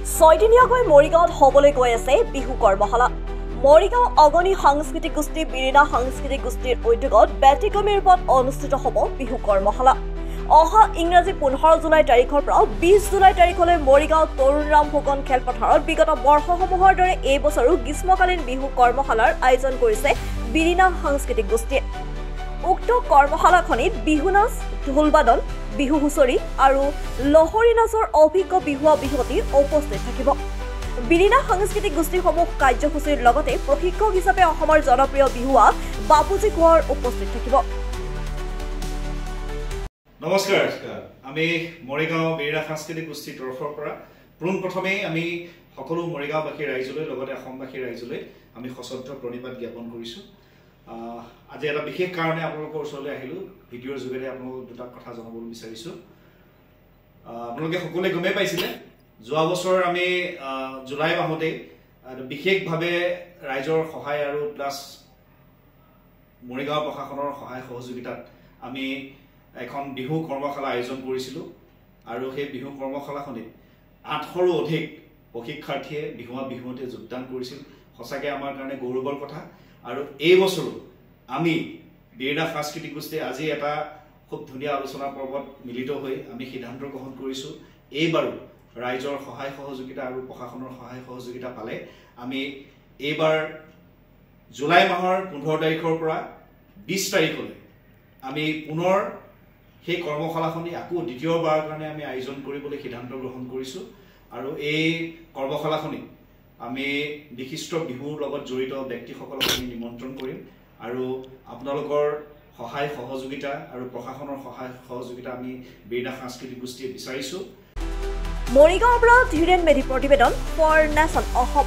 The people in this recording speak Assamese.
ছয়দিনীয়াকৈ মৰিগাঁৱত হ'বলৈ গৈ আছে বিহু কৰ্মশালা। মৰিগাঁও অগণি সাংস্কৃতিক গোষ্ঠী, বিৰিণা সাংস্কৃতিক গোষ্ঠীৰ উদ্যোগত ব্যতিক্ৰমী ৰূপত অনুষ্ঠিত হ'ব বিহু কৰ্মশালা। অহা ইংৰাজী 15 জুলাই তাৰিখৰ পৰা 20 জুলাই তাৰিখলৈ মৰিগাঁও তৰুণৰাম ফুকন খেলপথাৰত বিগত বৰ্ষসমূহৰ দৰে এই বছৰো গ্ৰীষ্মকালীন বিহু কৰ্মশালাৰ আয়োজন কৰিছে বিৰিণা সাংস্কৃতিক গোষ্ঠীয়ে। উক্ত কৰ্মশালাখনিত বিহু নাচ, ঢোলবাদন, বিহু হুঁচৰি আৰু লহৰী নাচৰ অভিজ্ঞ বিহুৱা বিহুৱতী উপস্থিত থাকিব। বিৰিণা সাংস্কৃতিক গোষ্ঠীসমূহ কাৰ্যসূচীৰ লগতে প্ৰশিক্ষক হিচাপে অসমৰ জনপ্ৰিয় বিহুৱা বাপুজী কোঁৱৰ উপস্থিত থাকিব। নমস্কাৰ, আমি মৰিগাঁও বিৰিণা সাংস্কৃতিক গোষ্ঠীৰ তৰফৰ পৰা পোনপ্ৰথমেই আমি সকলো মৰিগাঁওবাসী ৰাইজলৈ লগতে অসমবাসী ৰাইজলৈ আমি সশ্ৰদ্ধ প্ৰণিপাত জ্ঞাপন কৰিছোঁ। আজি এটা বিশেষ কাৰণে আপোনালোকৰ ওচৰলৈ আহিলোঁ। ভিডিঅ'ৰ যোগেৰে আপোনালোকক দুটা কথা জনাবলৈ বিচাৰিছোঁ। আপোনালোকে সকলোৱে গমেই পাইছিলে, যোৱা বছৰ আমি জুলাই মাহতেই বিশেষভাৱে ৰাইজৰ সহায় আৰু প্লাছ মৰিগাঁও প্ৰশাসনৰ সহায় সহযোগিতাত আমি এখন বিহু কৰ্মশালা আয়োজন কৰিছিলোঁ আৰু সেই বিহু কৰ্মশালাখনিত 800ৰো অধিক প্ৰশিক্ষাৰ্থীয়ে বিহুৱা বিহুৱতীয়ে যোগদান কৰিছিল। সঁচাকৈ আমাৰ কাৰণে গৌৰৱৰ কথা। আৰু এই বছৰো আমি বিৰিণা সাংস্কৃতিক গোষ্ঠীয়ে আজি এটা খুব ধুনীয়া আলোচনা পৰ্বত মিলিত হৈ আমি সিদ্ধান্ত গ্ৰহণ কৰিছোঁ, এইবাৰো ৰাইজৰ সহায় সহযোগিতা আৰু প্ৰশাসনৰ সহায় সহযোগিতা পালে আমি এইবাৰ জুলাই মাহৰ 15 তাৰিখৰ পৰা 20 তাৰিখলৈ আমি পুনৰ সেই কৰ্মশালাখনি আকৌ দ্বিতীয়বাৰৰ কাৰণে আমি আয়োজন কৰিবলৈ সিদ্ধান্ত গ্ৰহণ কৰিছোঁ। আৰু এই কৰ্মশালাখনিত আমি বিশিষ্ট বিহুৰ লগত জড়িত ব্যক্তিসকলক আমি নিমন্ত্ৰণ কৰিম আৰু আপোনালোকৰ সহায় সহযোগিতা আৰু প্ৰশাসনৰ সহায় সহযোগিতা আমি বিৰিণা সাংস্কৃতিক গোষ্ঠীয়ে বিচাৰিছোঁ। মৰিগাঁৱৰ পৰা ধীৰেণ মেধি প্ৰতিবেদন ফৰ নেশ্যন অসম।